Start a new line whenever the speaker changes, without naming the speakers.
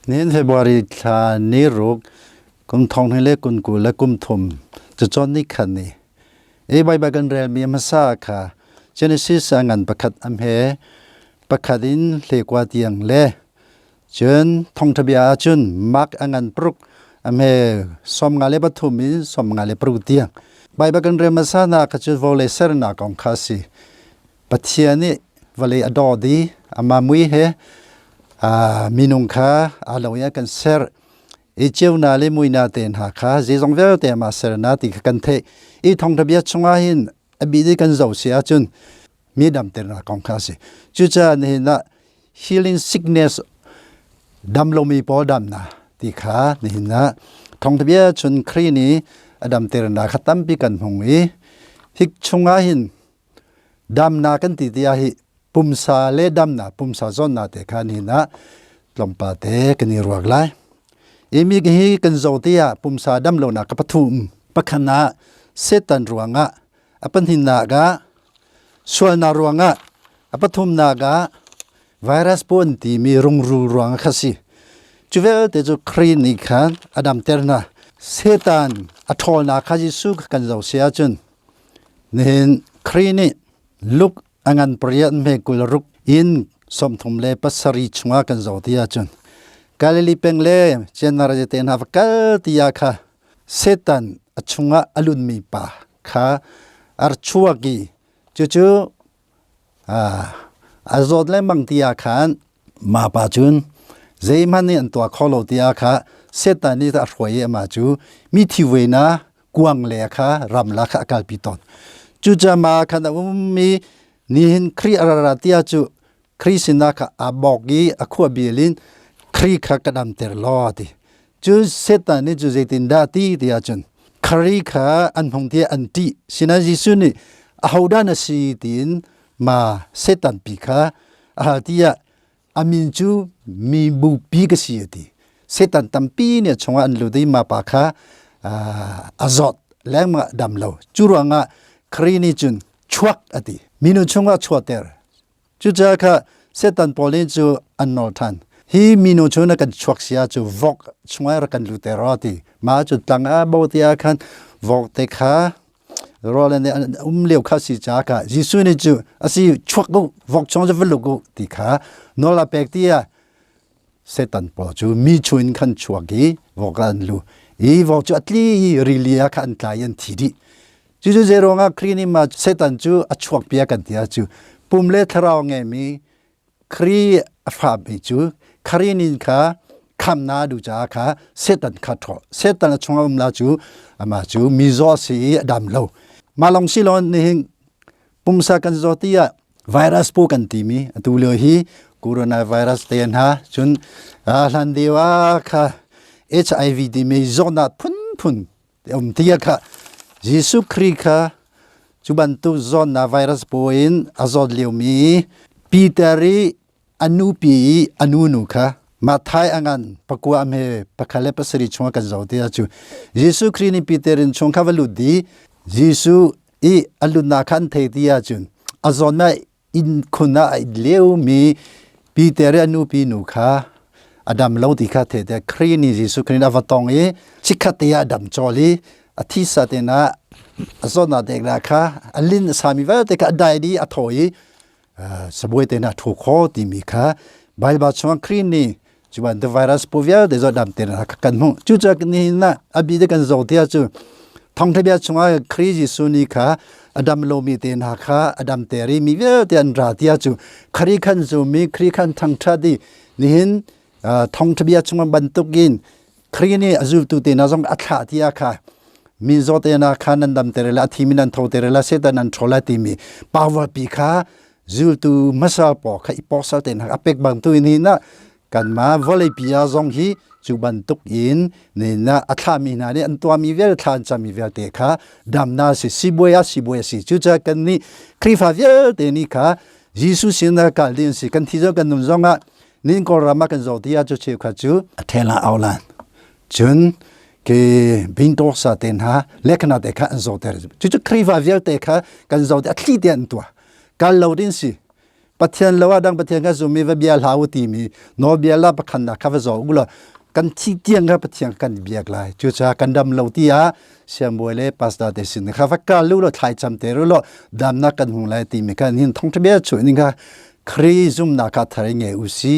Nihin February thla ni ruk kum thong hnih le kun 20 le kum thum cucawn ni khat ni i Baibal kan relmi hmasa kha Genesis a ngan pakhat am he pakhat in hlekua tiang le cun thongtha bia ahcun Mark a ngan paruk am he 53 in 56 tiang. Baibal kan rel hmasa na kha cu vawlei sernak kong kha a si. Pathian nih vawlei a daw dih, amah mui he minung kha aa lo i a kan ser. I ceunak le muinak te hna kha zeizong vialte amah sernak ti kha kan theih. I thawngṭha bia chungah hin a bik i kan zoh si ahcun mi damternak kong kha a si. Cucaah nihin ah healing sickness dam lomi pawl damnak ti kha nihin ah thawngṭha bia chun Khrih nih a damternak kha tampi kan hmung i hik chungah hin Damnak kan ti tiah hi pumsa le damnak pumsa zawnnak te kha nihin ah tlawmpal te kan i ruak lai. I mi hi kan zo tiah pumsa dam lonak ka pathum. Pakhat ah Satan ruangah, a pahnihnak ah sualnak ruangah, a pathumnak ah virus pun timi rungrul ruangah kha si. Cu vialte cu Khrih nih khan a damter hna. Satan a ṭhawlnak kha Jesuh kan zoh si ahcun Nihin Khrih nih Luke a ngan pariat hme 26 in 37 chungah kan zoh ti ahcun Galilee peng le Generazi te hna va kal ti ah kha Satan a chungah a lunmi pa kha ar chuak i cucu a zawt lengmang ti ah khan mah pa cun zeihmanh nih an tuah kho lo ti ah kha Satan nih a hruai i amah cu mi thi ve na kuang le kha ramla kha a kalpi tawn. Cucaah mah khan a ummi nihin Khrih a ra tiah cu Khrih sinah kha aa bawk i a khua bil in Khrih kha ka damter law ti. Cu Satan nih cu zeitindah ti tiah cun Khrih kha an hung tiah an ṭih. Sinain Jesuh nih ahodah na si tiin ma Satan pi kha a hal tiah a min cu mi bupi ka si a ti. Satan tampi nih a chungah an lut i mah pa kha a zawt lengmang a dam lo. Cu ruangah Khrih nih cun chuak a ti. Minu chungah chuahter. Cucaah kha Satan pawl nih cu an nawl ṭhan. Hi minu cu na kan chuak sia cu vok chungah rak kan luter a ti. Mah cu tlang ah bo te ah khan vok te kha rawl nih an um lio kha si ca kha Jesuh nih cu asi chuak u vok chung cu va luk u ti kha nawl a pek ti ah Satan pawl cu mi chung in khan chuak i vok ah an lu i vok cu a tli i rili ah kha an tla i an thi dih. Cucu zeiruangah Khrih nih mah Satan cu a chuak piak kan ti ah cu pum le thlarau ngeimi Khrih a fami cu Khrih nin kha khamna duh caah kha Satan kha ṭhawl. Satan a chungah um la cu amah cu mizaw si i a dam lo. Mah lawng si lo nihin pumsa kan zaw ti ah virus pu kan timi atu lio hi coronavirus te hna cun hlan deu ah kha HIV timi zawtnak phunphun um ti kha Jesuh Khrih kha cu bantuk zawtnak virus pawl in a zawt liomi Peter i a nupi i a nunu kha Matthai a ngan pakua me pakhat le pasarih chungah kan zoh ti cu Jesuh Khrih nih Peter in chung kha va lut di Jesuh i a lutnak kha an thei ti ahcun a zawtnak inn khun ah a leumi Peter i a nupi nu kha a dam lo ti kha the te Khrih nih Jesuh Khrih a va tong i chikkhat te ah a dam cawl i a thisa te na a zawtnak dek na kha a lin a sami vialte kha a dai dih a thaw i sabuai te na thu kho timi kha Bible chungah Khrih nih cu bantuk virus pu vialte zo dam te na kan hmuh cucaah nihin ah a bi te kan zoh tiah cu thawngtha bia chungah Khrih Jesuh nih kha a dam lomi te hna kha a dam ter i mi vialte an ra tiah cu Khrih khan zumi Khrih khan thangthat i nihin thawngtha bia chungah bantukin Khrih nih a zultu te hna zong a thlah tiah kha mi zaw te hna kha nan dam ter la a thimi nan tho ter la Satan nan ṭhawl lai timi power pi kha zultu hmasa pawl kha i posal te hna a pek bang tu in hi na kanmah vawleipi ah zong hi cu bantuk in ni na a thlami hna nih an tuahmi vialte thla an cammi vialte kha damna si sibuai ah sibuai a si cucaah kan nih Khrihfa vialte nih kha Jesuh sin ah kal ding si kan thi zong kan nun zong ah nin Kawlram ah kan zoh ti ah cu cheukhat cu a thela aulan cun ke bintor sa te hna lekhana te kha an zohter cucu Khrihfa vialte kha kan zoh ti a thli te an tuah kal lo ding si. Pathian lo ah dang Pathian kha zumi va bia hlah u timi nawlbia la pakhat nak kha va zaw u law kan thi tiang kha Pathian kan biak lai. Cucaah kan dam lo ti ah siangbawi le pastor te sin kha va kal u law thlai-cam te ru law damnak kan hmu lai timi kha hin thawngṭha bia chuah ning kha Khrih zumnak kha thar i ngei u si.